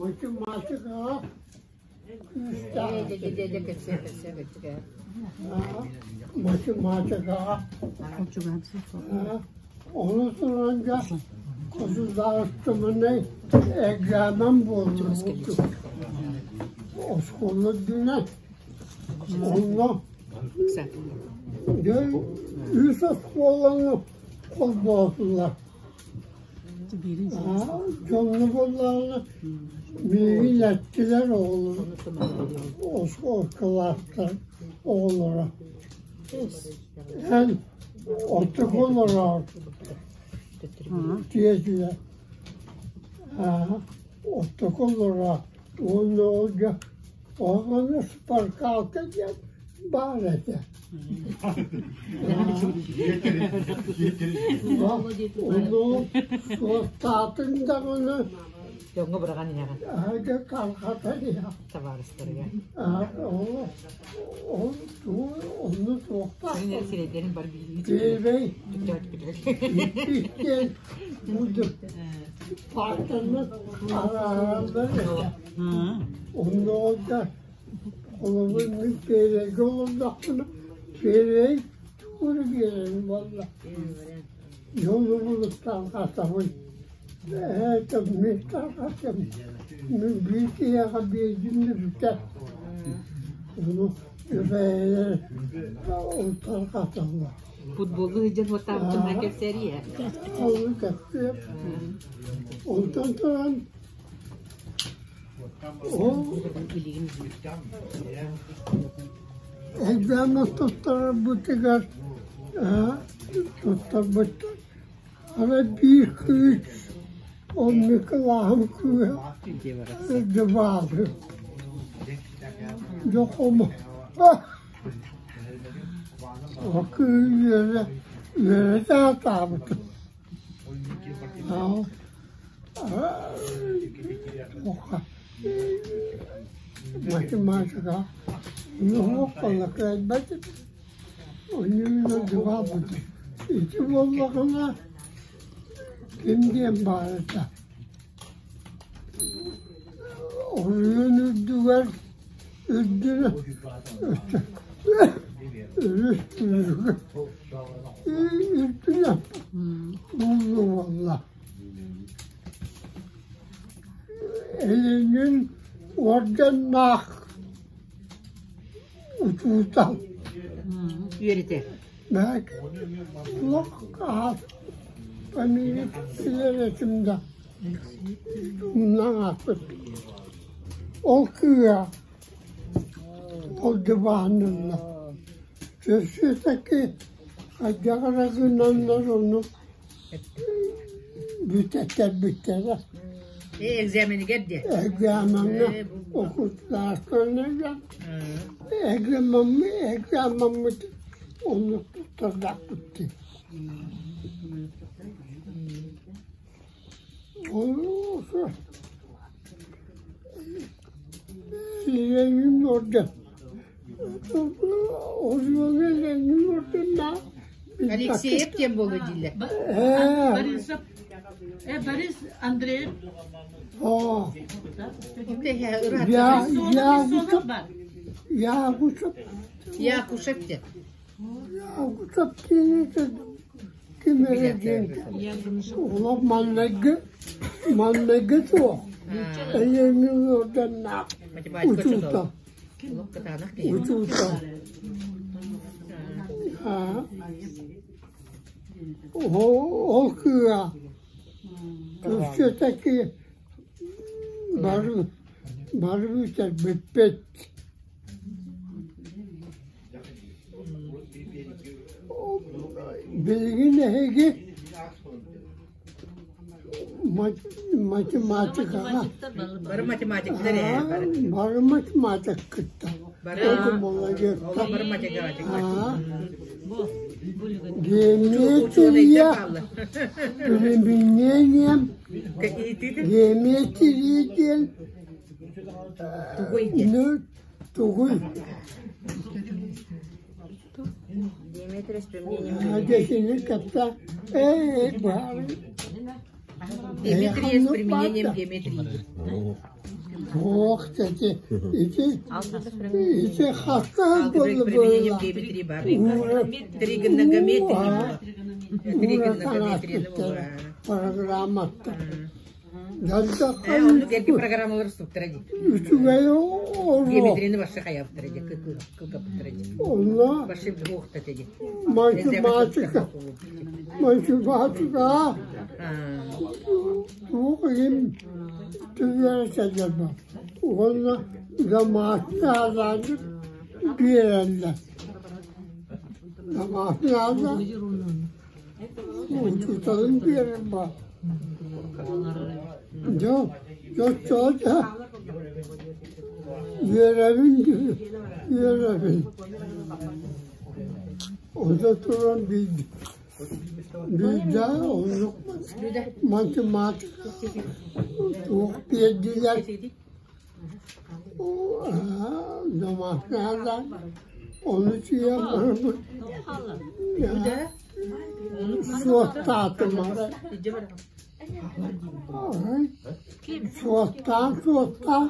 Математикаҕа Математикаҕа ону туран дьэ государственнай экзамен буолбут оскуола үрдүнэн онно дьэ үс оскуоланы холбоотулар. Дьонно буоллаҕына миигин эттилэр оҕолор кылаастар оҕолоро эн оттук олороор диэтилэр оттук олороор уонна ол дьэ оҕону спаркалка диэн баар этэ Ону суоттаатыҥ даҕаны Дьоҥҥо быраҕан иһэҕин. Аһыга тарҕатан иһэҕин. Табаарыстарыгар. Ол онну туохтаах Сирэйдэрин бар билии. Биэбэй иккиэн паартаннан араараллар этэ. Оннооҕор Холобур, мин Пиэрийгэ олордохпуна, Пиэрий тугу биэрэрин буолла. Дьону булуттаан Ээ, мин тарҕатым. Мин биир киһиэхэ биэрдим да бүтэр. Ону бэйэлэр ол тарҕаталлар. Футболу сылдьан уоттаабыччынна кэпсээриэ. Ол кэпсиэм. Онтон туран Ол экзамен туттарарбытыгар туттарбыттар. Арай биир кыыс ол Миколааһым кыыһа дьыбаалы дьохомо Ол кыыһы үөрэ үөрэтэ сатаабытым. Математика Ити буоллаҕына ким диэн баар этэ Оройуон үрдүгэр үрдүнэ өрүс үрдүнэ булду буолла Эйигин уордьаннаах учуутал Үөрэтэр. Олох аат фамилия билэр этим да умнан ааппыт. Ол кыыһа ол дьыбааннанна. Все-таки хайдах эрэ гынаннар ону бүтэтэрбиттэрэ. Экзаменигэр диэ. Экзамеҥҥа окутлаахтарыгар экзамеммыт оннук туттардаахпыт дии. Ленин орден. Ленин орденнаах Алексеев диэн буолуо дииллэр. Борисов. Борис Андреев. О. Якушев. Якушев диэн. Якушев диэн ким эрэ диэн. Олох маннайгы маннайгы суох. Ленин орденнаах учуутал. Учуутал. Ол кыыһа все-таки бары бары бүтэрбиппит. Билигин эһиги математикаҕа Бары математиктар ээ бары. Бары математик кытта. Бары бары математик. Геометрия, применением геометрии диэн Тугуй тугуй Диаметр с применением Десини кытта ээ баары. Геометрия с применением геометрии. Суох ити ити ити хастаан Алгебра с применением геометрии бар. Тригонометрия. Тригонометрияны буолар. Программата. Оннук эрги программалар суктара дии. Үчүгэй оруо. Геометрияны башша хайабыттара дии, кылгаппыттара дии. Онно Башша буохта дии. математика, математика туох иһин түгэн сылдьарбар уонна домашний биэрэллэр. Домашний учууталын биэрэр баар. Дьэ, оччоҕо да үөрэбин үөрэбин. Онто туран биирдэ оннук математика туох биэрдилэр домашнялар ону тиийэн бараммыт суоттаатым арай суоттаан суоттаан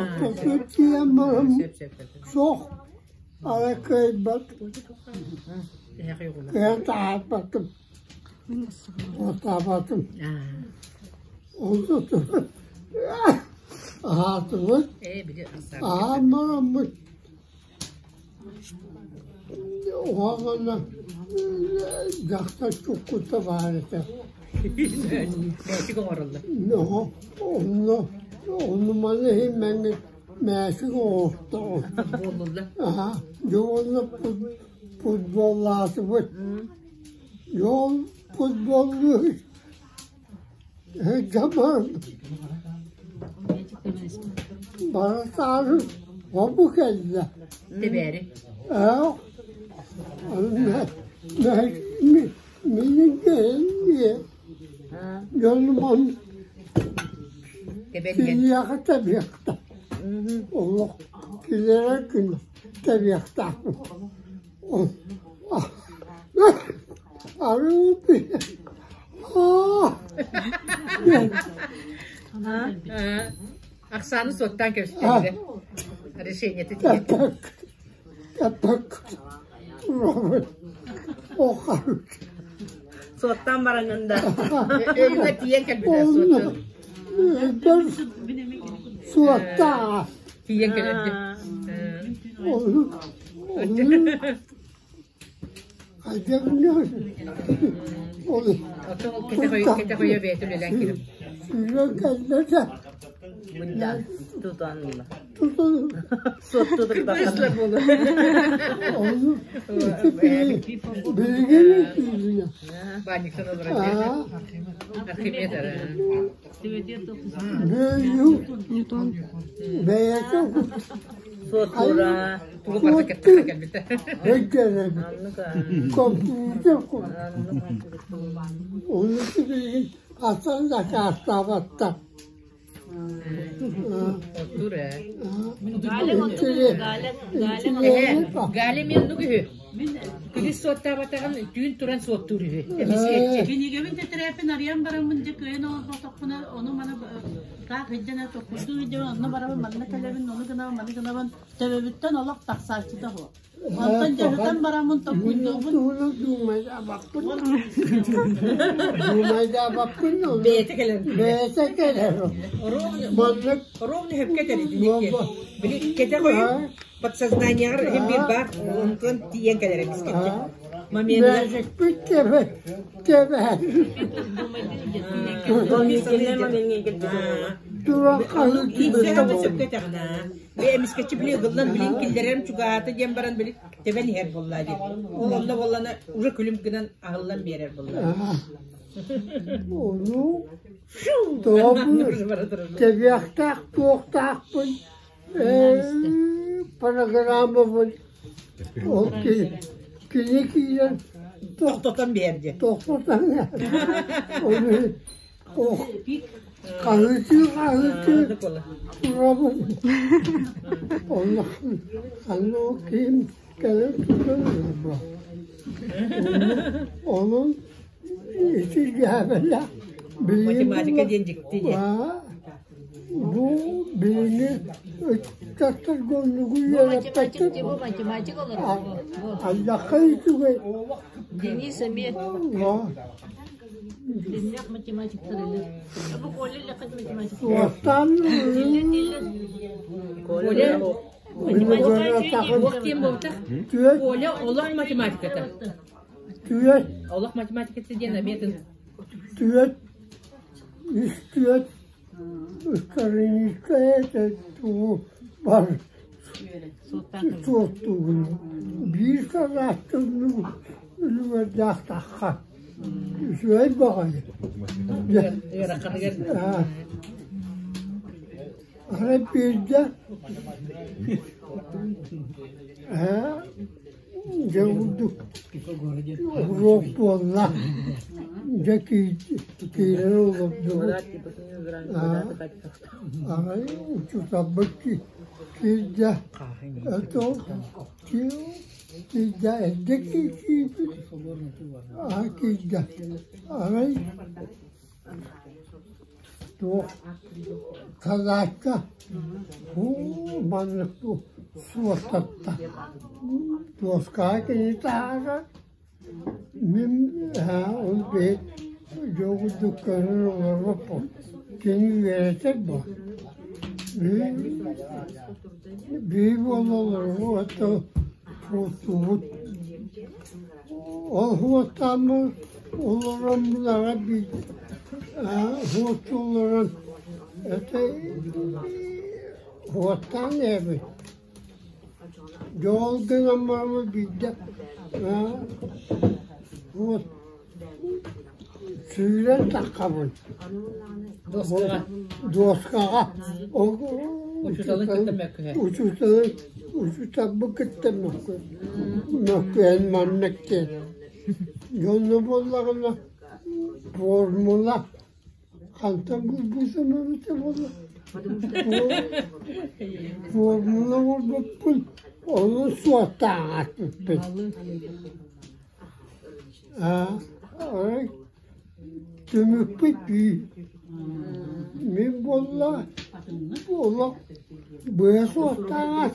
ортотугар тиийэн баран суох арай кыайбат кыайан таһаарбатым суоттаабатым онтон аһаатыбыт аһаан бараммыт уһаҕана дьахтар чуккута баар этэ Мээчик оҥороллор. Онно онно маны иһин мэҥҥэ мээчик оҥостоҕун. Буоллулла. Дьэ уонна футболлаатыбыт. Дьэ ол футболлуу Дьабар бара саары хобу кэллэ. Тэбээри. Ээ, миигин кэһин дьонум он киниэхэ тэбиэхтэ. Олох килэрэ күн тэбиэхтээхпин. Ахсааны суоттаан кэбистэллэр. Решение тиийэн. Суоттаан бараҥҥын да. Өйүгэр тиийэн кэлбитэ суоттаан. Суоттаа. Тиийэн кэлэргэ. Оттон кэтэх өйө бэйэтэ үлэлээн киирэн. Мында тутан ыла. Суоттудур Кыргызлар буолу. Баанньыктан олорон Архимед Бэйэтэ Суоттуура. Тугу барыта кэпсэтэ кэлбитэ. Компьютер Ону билигин асан дакаастаабаттар. Оттуур ээ. Галя мен үһү. Күнүс суоттаабатаҕын түүн туран суоттуур үһү. Эмискэччи. Кинигэбин тэтэрээппин арыйан бараммын дьэ кыайан олорботохпуна ону маны таах илдьэн токкуйдуу илдьэбин онно барабын манна кэлэбин ону гынабын маны гынабын төбөбүттэн олох тахсааччыта суох. Онтон дьаһытан бараммын токкуйдуубун. Дуумайдаабаппын. Дуумайдаабаппын. Бэйэтэ кэлэр. Бэйэтэ кэлэр. Маннык Ровно хөпкө этэр Били кэтэх ойун подсознаниеҕар иһин биир баар онтон тиийэн кэлэр эмискэччи. Моментынан Мээчикпит тэбэ тэбэ сөпкө этэҕин аа. Бе эмискэччи били ыгыллан билин киллэрэрим чугаһаата диэн баран били тэбэн иһэр буоллаа диэн. Ол онно буоллана уже күлүм гынан аһыллан биэрэр буоллаа. Ону тэбиэхтээх туохтаахпын программабын ол кини киирэн тохтотон биэрди. Тохтотон ону хаһыытыы хаһыытыы турабын. Онно ханна ол киһим кэлэн тутан ылла. Онон ити дьээбэлээх. Математика диэн дьикти диэн. Бу билиҥҥи ыччаттарга оннугу Бу математик үөрэппэттэр. дии, бу математик олорор бу. Бу. Аллахха үчүгэй. Денис эмиэ Диннэх математиктар элэр. Бу Коля лэхит математик. Суохтаан Тиллер, тиллер. Коля Математика Туох диэн буолбатах? түөрт Коля олох математиката. түөрт Олох математиката диэн обедын. түөрт үс түөрт Ыстарыҥка этэ тугу бар суоттуугун биир санааттан үлүгэрдээх үчүгэй баҕайы Ыараханыгар Арай биирдэ дьэ курдук уруок буолла дьэ киирэн олордубут арай учууталбыт киирдэ это киирдэ эрдэ киирбит киирдэ арай Туох салаакка һуу маннык суоттатта дуоскаҕа кини таһаарар мин ол бэйэ дьоҕурдук көрөн олорбоппун кини үөрэтэр буо биһи буола олорбут суоттуубут Ол суоттааммын олорон булара суоттуу олорон это суоттаан эбит. Дьол гынан бараммын биирдэ суот сүүрэн таххабын. Дуоскаҕа. Дуоскаҕа. Учууталын кытта мөккүһэ. Учууталын учууталбын кытта мөккүһэн маннык диэн. Дьонно буоллаҕына формула хантан булбутум эбитэ буолла. Формула булбуппун ону суоттааҕаспыппын. Аа, Түмүкпүт бии. Мин буолла олох быһа суохтааҕар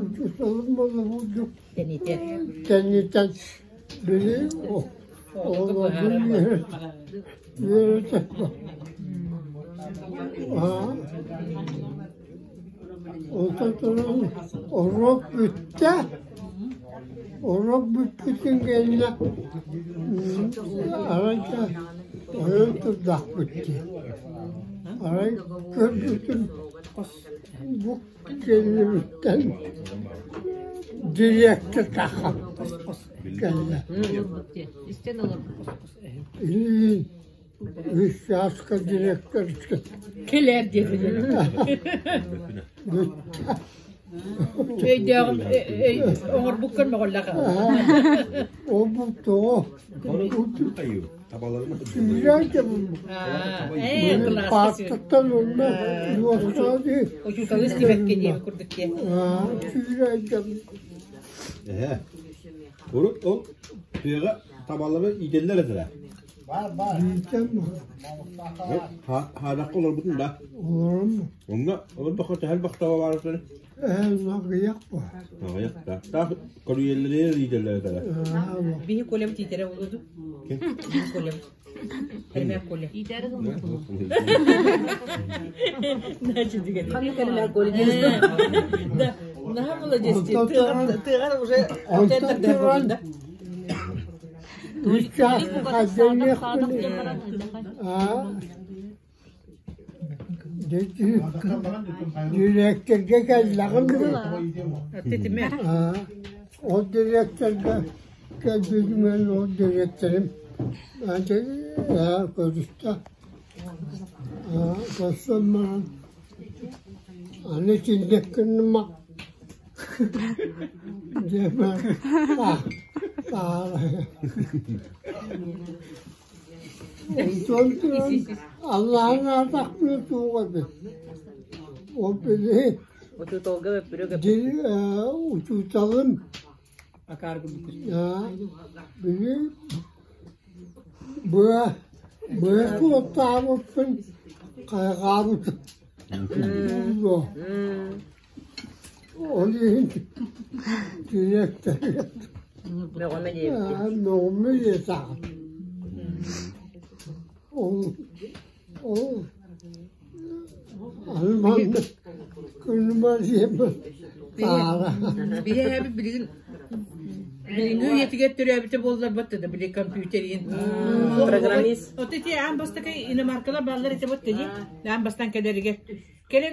учууталым буолла курдук Тэнитэр. тэнитэн били оҕолорбун үөрэтэр Онтон туран уруок бүттэ. Уруок бүппүтүн кэннэ арай да ойон турдахпыт дии. Арай көрбүтүм бу кэннибиттэн дириэктэр тахсан кэллэ. Истэн олорбут. Илиин Үс чааска директор Кэлээр диэбитин. Өйдөөҕүм оҥорбуккар моҕоллох. Ол бу тоҕо? Паартаттан онно дуоскаҕа Учууталы истибэккэ диэбит курдук диэн. Эһэ. Урут ол тыаҕа табалары иитэллэр этилэр. Хаадахха олорбутун да? Олорон Онно олордоххо төһө элбэх таба баар этэ? Аҕыйах бу. Аҕыйах да. Таах көрүйэллэри иитэллэр этэ. Биһи Колям тиитэрэ олуду. Биһи Колям. Кэлимээх Коля. Иитээри гыммыт Значит, деген. Ханна кэлимээх Коля Да, наһаа молодец. Тыаҕар уже Онтон туран да. Дириэктэргэ кэллэҕим Титиме. Ол дириэктэргэ кэлбитим ол дириэктэрим көрүстэ. Көрсөн баран аны итинник гынныма Онтон туран Аллаһын аатахпына туох эбит. Ол били Учууталга өппүрүк учууталым Акаар били быа Быа суоттаабыппын хайҕаабытым дуо? Ол иһин дириэктэргэ Мөҕүмэ диэбиккин. мөҕүмэ диэтэҕим. Ол ол аны маннык күнүмэр диэммин таара. Биһи эһэбит билигин билиҥҥи үйэтигэр төрөөбүтэ буолларбат да били компьютерин. Программист. Вот эти аан бастакы иномаркалар бааллар этэ вот дии. Аан бастаан кэлэригэр. Кэлэн